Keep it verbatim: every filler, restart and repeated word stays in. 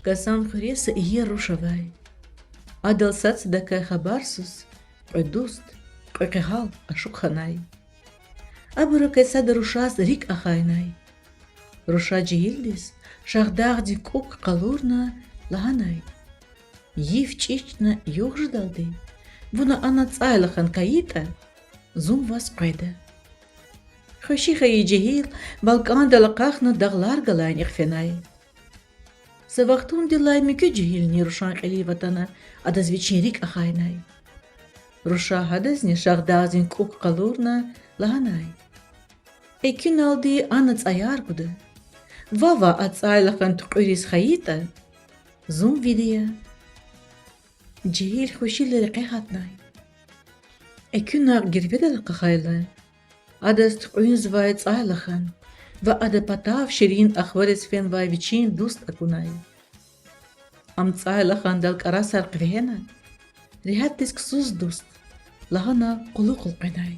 Касан хуьре са иер руш авай. Адал сад-садакай хабарсуз кьве дуст, кьве къегьал ашукь хьанай. Абурукай сада рушаз рикӀ ахъайнай. Руша жегьилдиз Шагьдагъдин кӀукӀ къалурна лагьанай: Йиф чӀичӀна югъ жедалди вуна ана цӀайлахан кайитӀа, зун ваз къведа. Хвеши хьайи жегьил балкӀандал акьахна дагълар галайнихъ фенай. Са вахтундилай муькуь жегьилни рушан кьилив атана, адаз вичин рикӀ ахъайнай. Руша гьадазни Шагьдагъдин кӀукӀ къалурна лагьанай: Экуьналди ана цӀаяр гуда. Вавай а цӀайлахан туькьуьриз хьайитӀа, зун вири я. Жегьил хвешила рекье гьатнай. Экуьнахъ гирведал акьахайла, адаз туькьуьрзавай цӀайлахан ва адан патав ширин ахвариз фенвай вичин дуст акунай. Ам цӀайлахандал кӀарасар хъвегьена, регьятдиз ксуз дуст лагьана кьулухъ элкъвенай.